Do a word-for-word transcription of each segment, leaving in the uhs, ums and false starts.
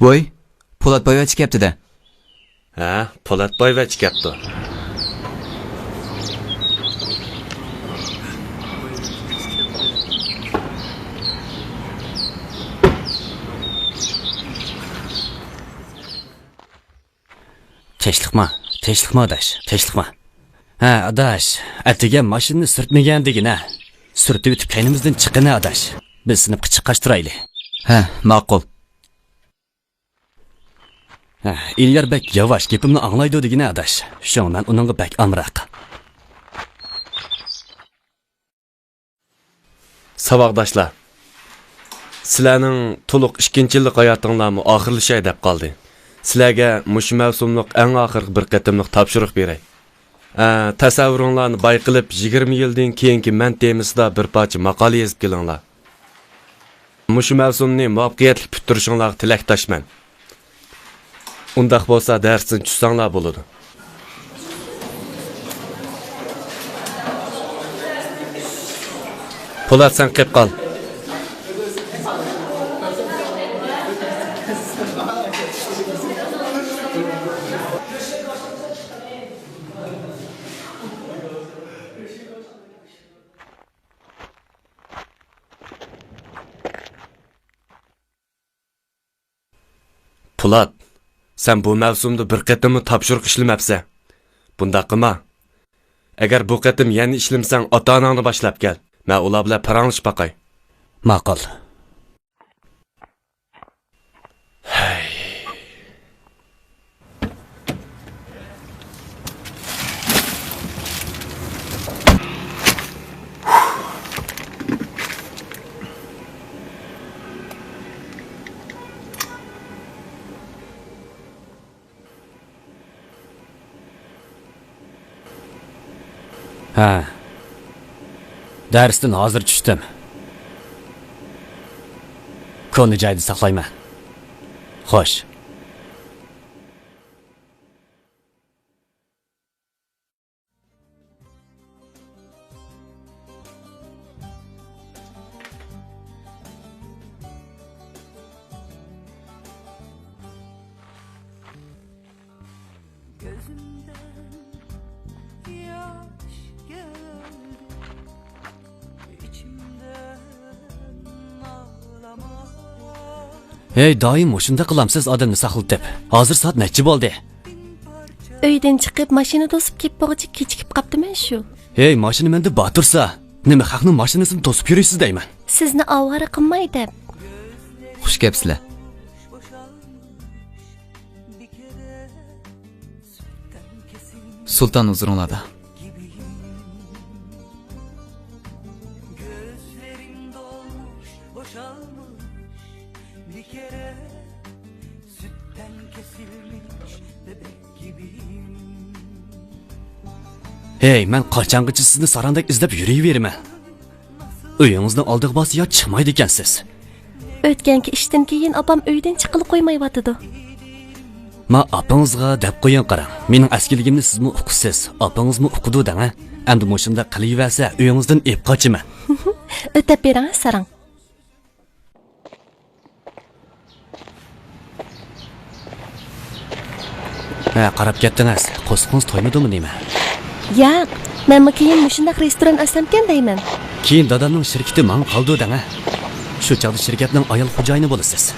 ۋوي، پولات بايۋەچچە كەپتۇ-دە. ھە، پولات بايۋەچچە كەپتۇ. تىنچلىقما، تىنچلىقما ئاداش، تىنچلىقما. ھە ئاداش، ئەتىگەن ماشىنىنى سۈرتمىگەن دېگىنە. سۈرتۈۋېتىپ كەينىمىزدىن چىققىنە ئاداش. بىز سىنىپقا چىققاچ تۇرايلى. ھە، ماقۇل. ھە، ئېلىيار بەك ياۋاش، گېپىمنى ئاڭلايدۇ دېگىنە ئاداش. شۇڭا مەن ئۇنىڭغا بەك ئامراق. ساۋاقداشلار، سىلەرنىڭ تولۇق ئىككىنچى يىللىق ھاياتىڭلارمۇ ئاخىرلىشاي دەپ قالدى. سىلەرگە مۇشۇ مەۋسۇملۇق ئەڭ ئاخىرقى بىر قېتىملىق تاپشۇرۇق بېرەي. ئە، تەسەۋۋۇرۇڭلارنى بايقىلىپ، يىگىرمە يىلدىن كېيىنكى مەن تېمىسىدا بىر پارچە ماقالە يېزىپ كېلىڭلار. مۇشۇ مەۋسۇمنى مۇۋەپپەقىيەتلىك پۈتتۈرۈشۈڭلارغا تىلەكداشمەن. ئۇنداق بولسا دەرستىن چۈشسەڭلار بولىدۇ. پولات، سەن قېپ قال. پولات، سەن بۇ مەۋسۇمدا بىر قېتىممۇ تاپشۇرۇق ئىشلىمەپسەن. بۇنداق قىلما. ئەگەر بۇ قېتىم يەنە ئىشلىمىسەڭ، ئاتا-ئاناڭنى باشلاپ كەل. مەن ئۇلار بىلەن پاراڭلىشىپ باقاي. ماقۇل. ھەي. ھە. دەرستىن ھازىر چۈشتۈم. كونا جايدا ساقلايمەن. خوش. كۆزۈمدىن ياش كەلدى، ئىچىمدىن ئاغلىما. ھەي، دائىم مۇشۇنداق قىلامسىز ئادەمنى ساقلىتىپ؟ ھازىر سائەت نەچچە بولدى؟ ئۆيدىن چىقىپ، ماشىنا توسۇپ كېلىپ بولغۇچە كېچىكىپ قاپتىمەن شۇ. ھەي، ماشىنا مەندە بار تۇرسا، نېمە خەقنىڭ ماشىنىسىنى توسۇپ يۈرىسىز دەيمەن. سىزنى ئاۋارە قىلماي دەپ. خۇش كەپسىلەر. سۇلتان ھۇزۇرۇڭلاردا. ھەي، مەن قاچانغىچە سىزنى ساراڭدەك ئىزدەپ يۈرۈۋېرىمەن؟ ئۆيىڭىزنىڭ ئالدىغا بارسا يا چىقمايدىكەنسىز. ئۆتكەنكى ئىشتىن كېيىن ئاپام ئۆيدىن چىققىلى قويمايۋاتىدۇ. ما ئاپىڭىزغا دەپ قويۇڭ قاراڭ. مېنىڭ ئەسكىلىكىمنى سىزمۇ ئۇقىسىز، ئاپىڭىزمۇ ئۇقىدۇ دەڭە. ئەمدى مۇشۇنداق قىلىۋەرسە ئۆيىڭىزدىن ئېپ قاچىمەن. ئۆتەپ بېرىڭە ساراڭ. ھە، قاراپ كەتتىڭىز. قورسىقىڭىز تويمىدىمۇ نېمە؟ ياق، مەنمۇ كېيىن مۇشۇنداق رېستوران ئاچسامكەن دەيمەن. كېيىن دادامنىڭ شىركىتى ماڭا قالىدۇ دەڭە. شۇ چاغدا شىركەتنىڭ ئايال خوجايىنى بولىسىز.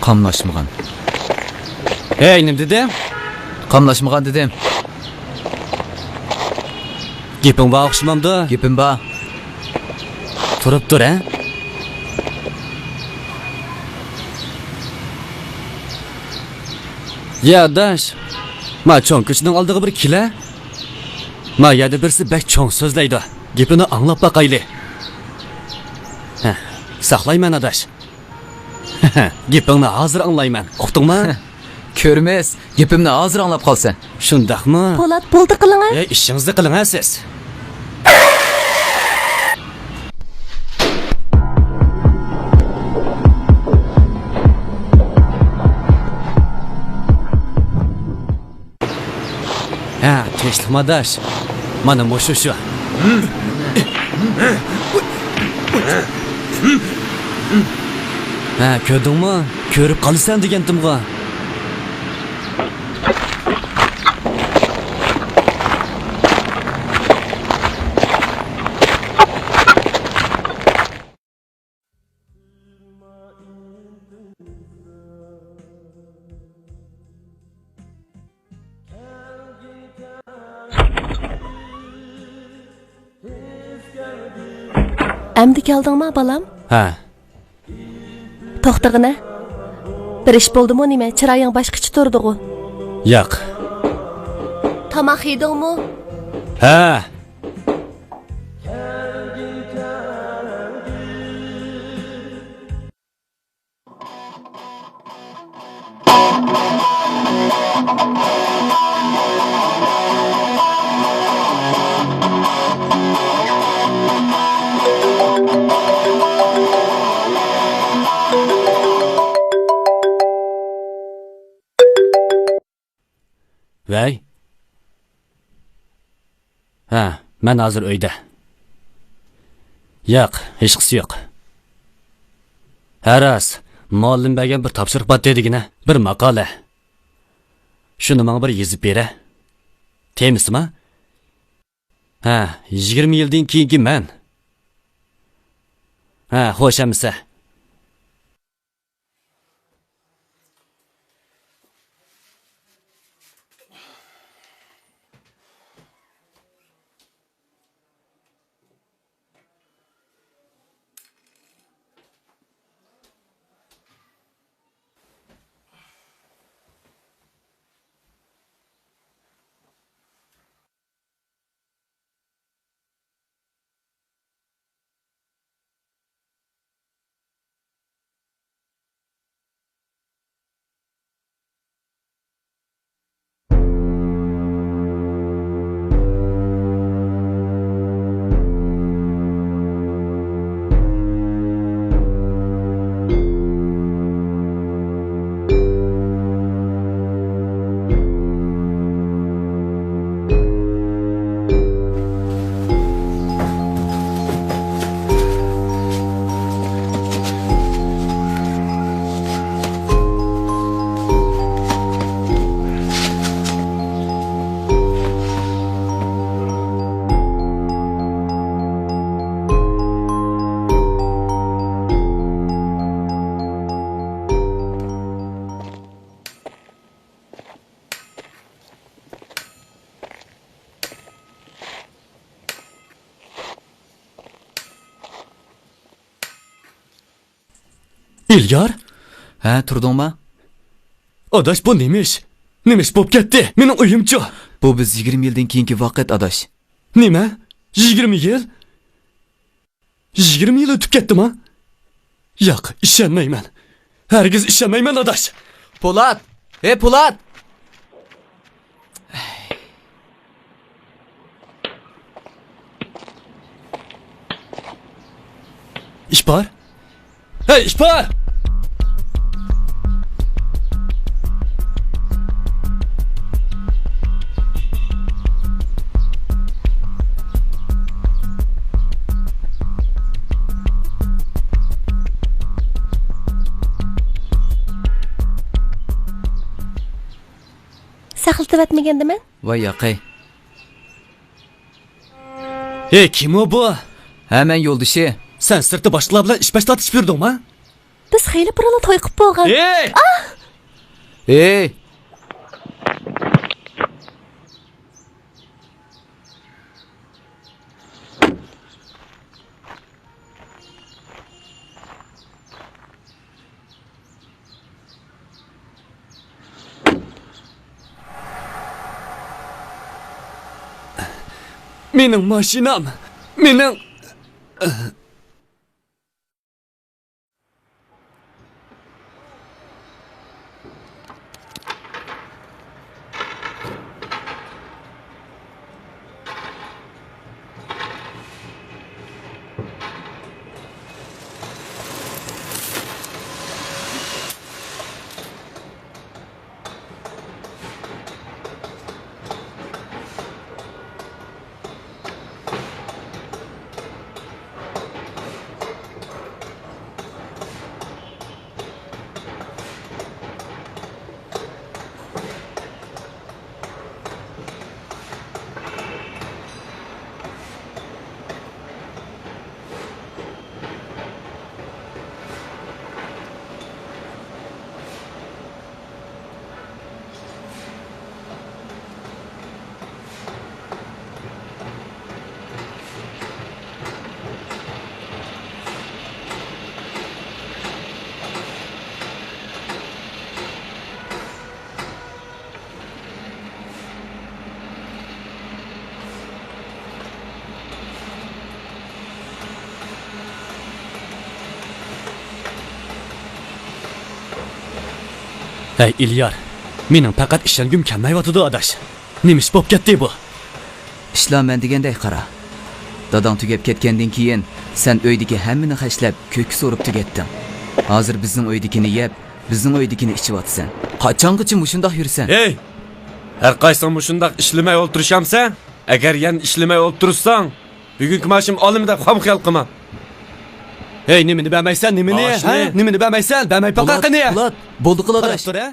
قاملاشمىغان. ھەي، نېمە دېدىم؟ قاملاشمىغان دېدىم. گېپىڭ بار ئوخشىمامدۇ؟ گېپىم بار. تۇرۇپ تۇر، ھە؟ يا ئاداش، ما چوڭ كوچىنىڭ ئالدىغا بىر كېلە. ما يەردە بىرسى بەك چوڭ سۆزلەيدۇ. گېپىنى ئاڭلاپ باقايلى. ھە، ساقلايمەن ئاداش. گېپىڭنى ھازىر ئاڭلايمەن. ئۇقتۇڭما؟ كۆرمەس، گېپىمنى ھازىر ئاڭلاپ قالىسەن. شۇنداقمۇ؟ پولات، بولدى قىلىڭە. ئەي، ئىشىڭىزنى قىلىڭە سىز. ھە، تىنچلىقما ئاداش. مانا مۇشۇ شۇ. ھە، كۆردۈڭمۇ؟ كۆرۈپ قالىسەن دېگەنتىمغۇ. ئەمدى كەلدىڭما، بالام؟ ھە. توختىغىنە. بىر ئىش بولدىمۇ نېمە؟ چىرايىڭ باشقىچە تۇردىغۇ. ياق. تاماق يېدىڭمۇ؟ ھە. ۋەي. ھە، مەن ھازىر ئۆيدە. ياق، ھېچقىسى يوق. ھە راست، مۇئەللىم بەرگەن بىر تاپشۇرۇق بار دېدىگىنە، بىر ماقالە. شۇنى ماڭا بىر يېزىپ بېرە. تېمىسىما؟ ھە، يىگىرمە يىلدىن كېيىنكى مەن. ھە، خوش ئەمىسە. ئىليار؟ ھە، تۇردۇڭما؟ ئاداش، بۇ نېمە ئىش؟ نېمە ئىش بولۇپ كەتتى؟ مېنىڭ ئۆيۈمچۇ؟ بۇ بىز يىگىرمە يىلدىن كېيىنكى ۋاقىت، ئاداش. نېمە؟ يىگىرمە يىل؟ يىگىرمە يىل ئۆتۈپ كەتتىما؟ ياق، ئىشەنمەيمەن. ھەرگىز ئىشەنمەيمەن، ئاداش. پولات! ھەي، پولات! ئىش بار؟ ھەي، ئىش بار! ساقلىتىۋەتمىگەندىمەن. ۋاي ياقەي. ھەي، كىم ئۇ بۇ؟ ھە، مەن يولدىشى. سەن سىرتتا باشقىلار بىلەن ئىش باشلىتىپ يۈردۈڭما؟ بىز خېلى بۇرۇنلا توي قىلىپ بولغان. ھەي! ئاھ! ھەي! مېنىڭ ماشىنام! مېنىڭ! ئەي ئېلىيار، مېنىڭ پەقەت ئىشەنگۈم كەلمەيۋاتىدۇ ئاداش. نېمە ئىش بوپ كەتتى بۇ؟ ئىشلار مەن دېگەندەك قارا. داداڭ تۈگەپ كەتكەندىن كېيىن سەن ئۆيدىكى ھەممىنى خەجلەپ كۆككە سورۇپ تۈگەتتىڭ. ھازىر بىزنىڭ ئۆيدىكىنى يەپ، بىزنىڭ ئۆيدىكىنى ئىچىۋاتىسەن. قاچانغىچە مۇشۇنداق يۈرىسەن؟ ھەي! ھەرقايسىڭ مۇشۇنداق ئىشلىمەي ئولتۇرۇشامسەن؟ ئەگەر يەنە ئىشلىمەي ئولتۇرساڭ، بۈگۈنكى مائاشىمنى ئالىمەن دەپ خام خىيال قىلما. ھەي، نېمىنى بەرمەيسەن، نېمىنى؟ مائاشنى. ھە؟ نېمىنى بەرمەيسەن؟ بەرمەي باقە قېنى. پولات، بولدى قىل ئاداش. قاراپ تۇر، ھە؟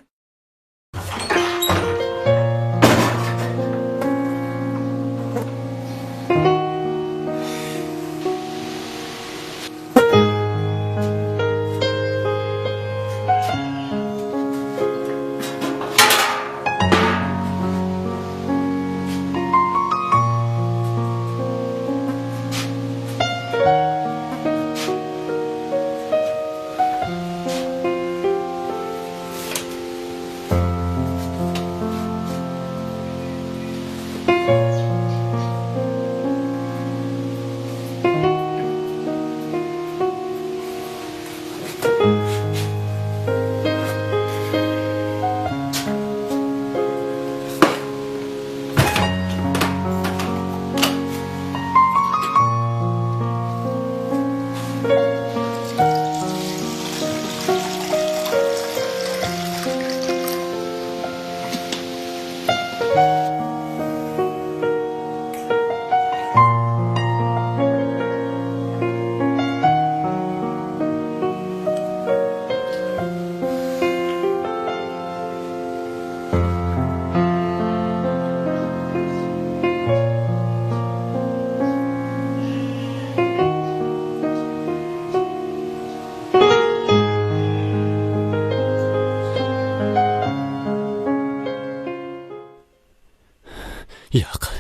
ياق.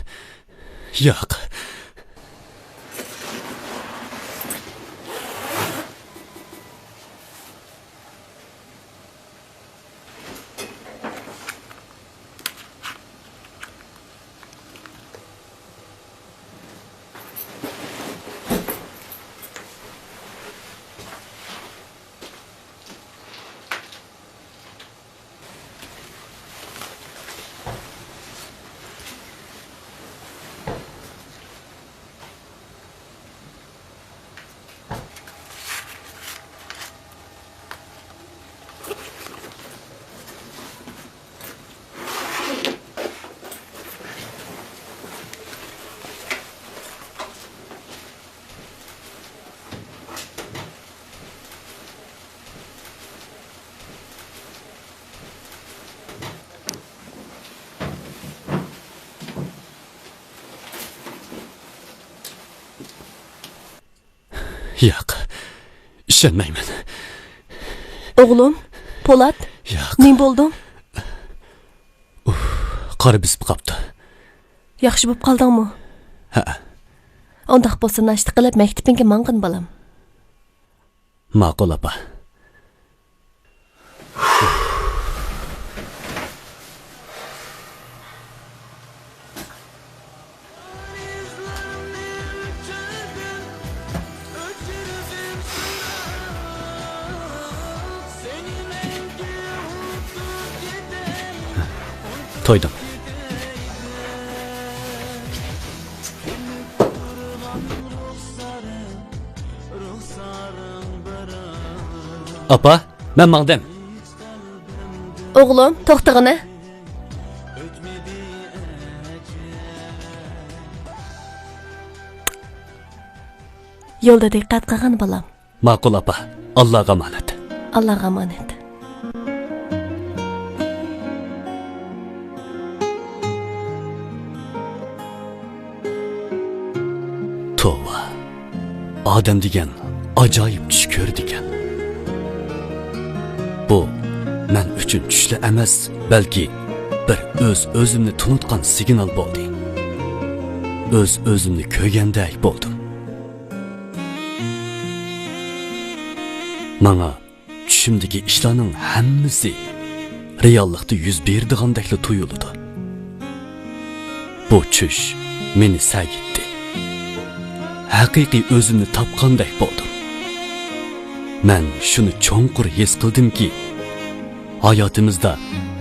ياق. ياق، ئىشەنمەيمەن. ئوغلۇم، پولات، ياق. نېمە بولدۇڭ؟ ئۇھ، قارا بېسىپ قاپتۇ. ياخشى بولۇپ قالدىڭمۇ؟ ھە. ئۇنداق بولسا ناشتا قىلىپ مەكتىپىڭگە ماڭغىن، بالام. ماقۇل، ئاپا. تويدۇم. ئاپا، مەن ماڭدىم. ئوغلۇم، توختىغىنە. يولدا دىققەت قىلغىن، بالام. ماقۇل، ئاپا. ئاللاغا ئامانەت. ئاللاغا ئامانەت. توۋا، ئادەم دېگەن ئاجايىپ چۈش كۆرىدىكەن. بۇ مەن ئۈچۈن چۈشلا ئەمەس، بەلكى بىر ئۆز-ئۆزۈمنى تونۇتقان سىگنال بولدى. ئۆز-ئۆزۈمنى كۆرگەندەك بولدۇم. ماڭا چۈشۈمدىكى ئىشلارنىڭ ھەممىسى رېئاللىقتا يۈز بېرىدىغاندەكلا تۇيۇلىدۇ. بۇ چۈش مېنى سەگىتتى. ھەقىقىي ئۆزۈمنى تاپقاندەك بولدۇم. مەن شۇنى چوڭقۇر ھېس قىلدىمكى، ھاياتىمىزدا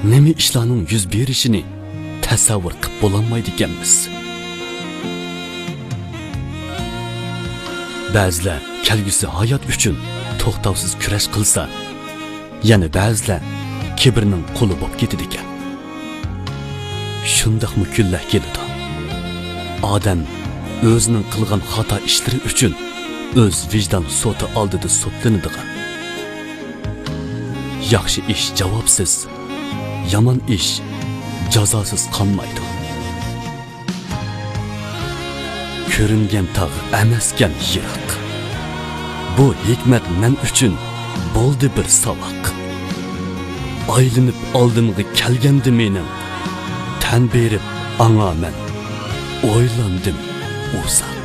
نېمە ئىشلارنىڭ يۈز بېرىشىنى تەسەۋۋۇر قىلىپ بولالمايدىكەنمىز. بەزىلەر كەلگۈسى ھايات ئۈچۈن توختاۋسىز كۈرەش قىلسا، يەنە بەزىلەر كىبىرنىڭ قۇلى بولۇپ كېتىدىكەن. شۇنداقمۇ كۈنلەر كېلىدۇ، ئادەم ئۆزىنىڭ قىلغان خاتا ئىشلىرى ئۈچۈن ئۆز ۋىجدان سوتى ئالدىدا سوتلىنىدىغان. ياخشى ئىش جاۋابسىز، يامان ئىش جازاسىز قالمايدۇ. كۆرۈنگەن تاغ ئەمەسكەن يىراق. بۇ ھېكمەت مەن ئۈچۈن بولدى بىر ساۋاق. ئايلىنىپ ئالدىمغا كەلگەندە مېنىڭ، تەن بېرىپ ئاڭا مەن ئويلاندىم ئۇزاق.